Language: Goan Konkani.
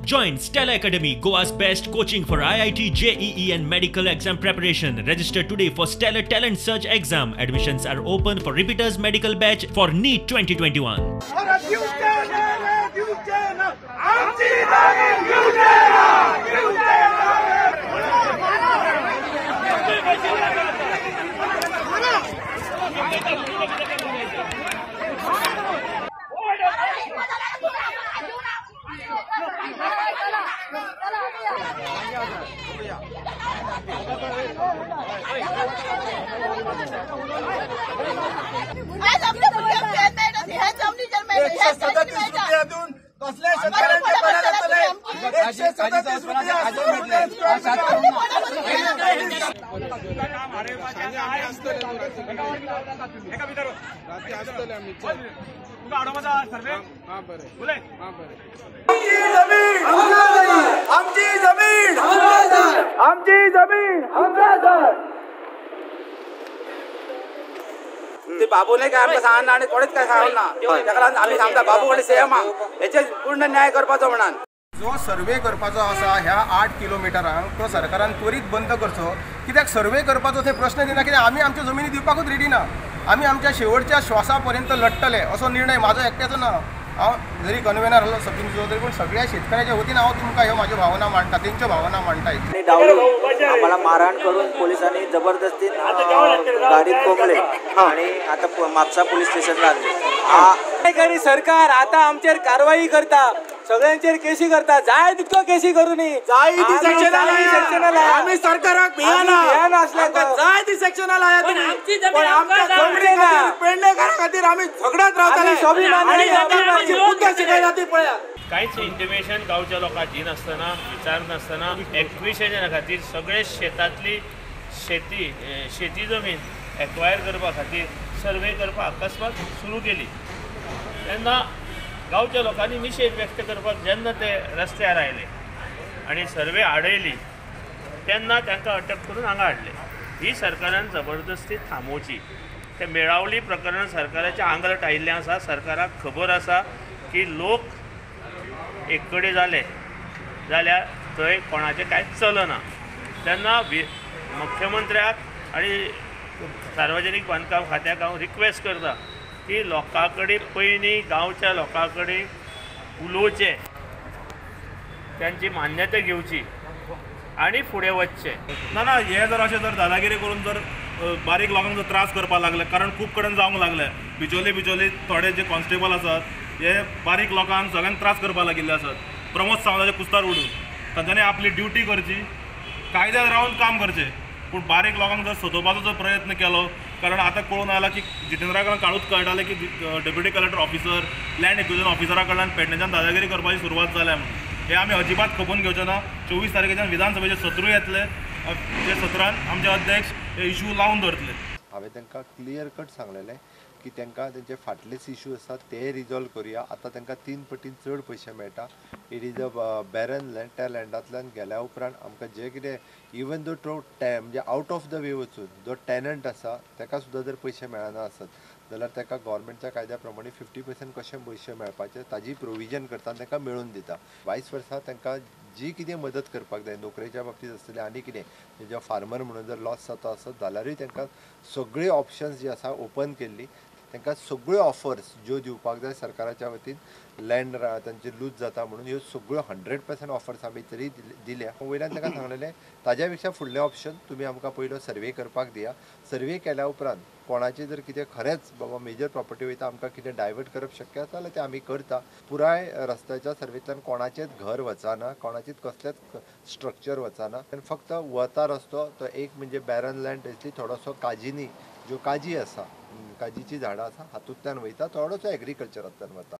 Join Stella Academy, Goa's best coaching for IIT, JEE and medical exam preparation. Register today for Stellar Talent Search exam. Admissions are open for repeaters medical batch for NEET 2021. आमची जमीन ते बाबूने काय आमकां सांगना आनी कोणेच काय सांगना, ताका लागून आमी सांगता बाबू कडेन सेम हेचेर पूर्ण न्याय करपाचो म्हणान. जो सर्वे करपाचो आसा ह्या 8 किलोमिटरांक तो सरकारान त्वरीत बंद करचो. कित्याक सर्वे करपाचो ते प्रश्न दिना, कित्याक आमी आमच्या जमिनी दिवपाकूच रेडी ना. आमी आमच्या शेवटच्या श्वासा पर्यंत लढटले असो निर्णय म्हाजो एकट्याचो ना. हांव जरी कन्वेनर आसलो सचिन तरी पूण सगळ्या शेतकऱ्याच्या वतीन हांव तुमकां ह्यो म्हाज्यो भावना मांडटा, तेंच्यो भावना मांडटा. आम्हाला मारहाण करून पोलिसांनी जबरदस्ती गाडीत कोंबले आणि आता म्हापसा पोलीस स्टेशनला आणले. सरकार आता आमचेर कारवाई करता, सगळ्यांचेर केसी करता, जाय तितको केसी करू न्ही, जाय ती सेक्शना आमी सरकाराक भियेना, जाय ती सेक्शना लाया तुमी, पण आमच्या पेडणेकारा खातीर आमी झगडत रावतले. कांयच इंटिमेशन गांवच्या लोकांक दिनासतना, विचारनासतना एक्विशना खातीर सगळे शेतांतली शेती शेती जमीन एक्वायर करपा खातीर सर्वे करपाक अकस्मात सुरू केली. तेन्ना गांवच्या लोकांनी निशेध व्यक्त करपाक जेन्ना ते रस्त्यार आयले आनी सर्वे आडयली तेन्ना तांकां अटक करून हांगा हाडले. ही सरकारान जबरदस्ती थांबोवची. ते मेळावली प्रकरण सरकाराच्या आंगलट आयिल्लें आसा. सरकाराक खबर आसा की लोक एक कडेन जाले जाल्यार थंय कोणाचें कांयच चलना. तेन्ना मुख्यमंत्र्याक आनी सार्वजनीक बांदकाम खात्याक हांव रिक्वेस्ट करता की लोकां कडेन पयलीं गांवच्या लोकां कडेन उलोवचें, तांची मान्यता घेवची आनी फुडें वचचें. ना ना, हे जर अशें जर दादागिरी करून जर बारीक लोकांक जर त्रास करपाक लागले, कारण खूब कडेन जावंक लागले बिचोली बिचोली थोडे जे कॉन्स्टेबल आसात हे बारीक लोकांक सगळ्यांक त्रास करपाक लागिल्ले आसात. प्रमोद सावंताचे कुस्तार उडून तांच्यांनी आपली ड्युटी करची, कायद्यान रावन काम करचें, पूण बारीक लोकांक जर सतोवपाचो जर प्रयत्न केलो, कारण आतां कळून आयला की जितेंद्रा कडल्यान काळूच कळटालें की deputy collector officer, land acquisition ऑफिसरा कडल्यान पेडणेच्यान दादागिरी करपाची सुरवात जाल्या म्हणून. हे आमी अजिबात खपोवन घेवचे ना. 24 तारखेच्यान विधानसभेचे सत्रूय येतले, ते सत्रान आमचे अध्यक्ष हे इशू लावन धरतले. हांवें तांकां क्लियर कट सांगलेलें की तांकां तेंचे फाटलेच इशू आसात ते रिजॉल्व करुया. आतां तांकां 3 पटीन चड पयशे मेळटा. It is a barren land. त्या लँडांतल्यान गेल्या उपरांत आमकां जें कितें इवन दो तो म्हणजे आउट ऑफ the वे वचून जो टॅनंट आसा ताका सुद्दां जर पयशे मेळना आसत जाल्यार ताका गव्हर्मेंटच्या कायद्या प्रमाणे 50% कशें पयशे मेळपाचे ताजी प्रोविजन करता आनी तांकां मेळून दिता. वायस वर्सा तांकां जी कितें मदत करपाक जाय नोकरेच्या बाबतींत आसतली आनी कितें जें फार्मर म्हणून जर लॉस जाता आसत जाल्यारूय तांकां सगळी ऑप्शन्स जी आसा ओपन केल्ली, तांकां सगळ्यो ऑफर्स ज्यो दिवपाक जाय सरकाराच्या वतीन लँड तांचे लूज जाता म्हणून ह्यो सगळ्यो 100% ऑफर्स आमी तरी दिल्या. वयल्यान तांकां सांगलेलें ताज्या पेक्षा फुडलें ऑप्शन तुमी आमकां पयलो सर्वे करपाक दिया. सर्वे केल्या उपरांत कोणाचें जर कितें खरेंच बाबा मेजर प्रॉपर्टी वयता आमकां कितें डायवर्ट करप शक्य आसा जाल्यार तें आमी करता. पुराय रस्त्याच्या सर्वेंतल्यान कोणाचेंच घर वचना, कोणाचेंच कसलेंच स्ट्रक्चर वचना, फक्त वता रस्तो तो एक म्हणजे बॅरन लँड थंयसली थोडोसो काजीनी ज्यो काजी आसा, काजीची झाडां आसा हातूंतल्यान वयता, थोडोसो एग्रीकल्चरांतल्यान वता.